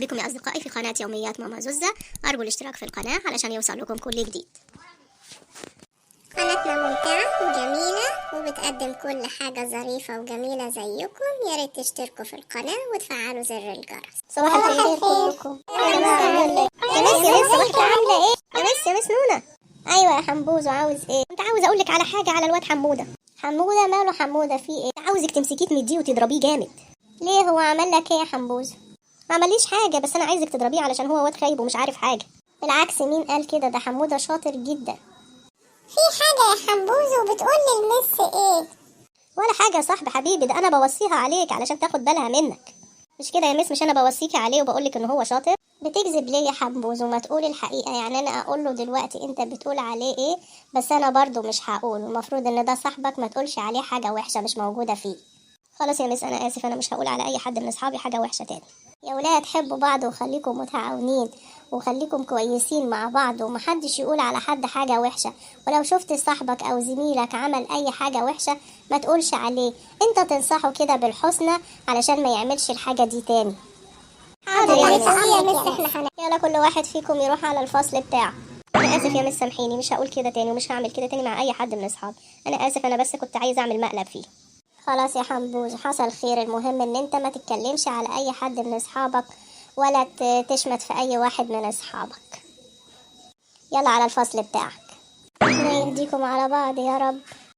بكم يا أصدقائي في قناة يوميات ماما زوزة. أرجو الاشتراك في القناة علشان يوصل لكم كل جديد. قناتنا ممتعة وجميلة وبتقدم كل حاجة ظريفة وجميلة زيكم. يا ريت تشتركوا في القناة وتفعلوا زر الجرس. صباح الخير كلكم. يا مس يا مس صباح عاملة ايه؟ يا مس يا مس نونة. ايوه يا حمبوزو، عاوز ايه؟ كنت عاوز اقول لك على حاجة على الواد حمودة. حمودة ماله حمودة؟ فيه ايه؟ عاوزك تمسكيه تمديه وتضربيه جامد. ليه، هو عمل لك ايه يا حمبوزو؟ ما عمليش حاجة، بس انا عايزك تضربيه علشان هو واد خايب ومش عارف حاجة. بالعكس، مين قال كده؟ ده حمودة شاطر جدا. في حاجة يا حمبوزو بتقول للمس ايه؟ ولا حاجة يا صاحبي حبيبي، ده أنا بوصيها عليك علشان تاخد بالها منك. مش كده يا مس؟ مش أنا بوصيكي عليه وبقولك إن هو شاطر؟ بتكذب ليه يا حمبوز وما تقول الحقيقة؟ يعني أنا أقول له دلوقتي أنت بتقول عليه إيه؟ بس أنا برضو مش هقول. المفروض إن ده صاحبك، ما تقولش عليه حاجة وحشة مش موجودة فيه. خلاص يا مس، أنا آسف، أنا مش هقول على أي حد من أصحابي حاجة وحشة تاني. يا ولاد حبوا بعض وخليكم متعاونين وخليكم كويسين مع بعض، ومحدش يقول على حد حاجة وحشة. ولو شفت صاحبك أو زميلك عمل أي حاجة وحشة ما تقولش عليه، انت تنصحه كده بالحسنى علشان ما يعملش الحاجة دي تاني. حاضر يا مس. يا مس احنا يلا كل واحد فيكم يروح على الفصل بتاعه. انا اسف يا مس، سامحيني، مش هقول كده تاني ومش هعمل كده تاني مع اي حد من اصحابي. انا اسف، انا بس كنت عايزه اعمل مقلب فيه. خلاص يا حمبوز، حصل خير. المهم ان انت ما تتكلمش على اي حد من اصحابك ولا تشمت في اي واحد من اصحابك. يلا على الفصل بتاعك. ربنا يهديكم على بعض يا رب.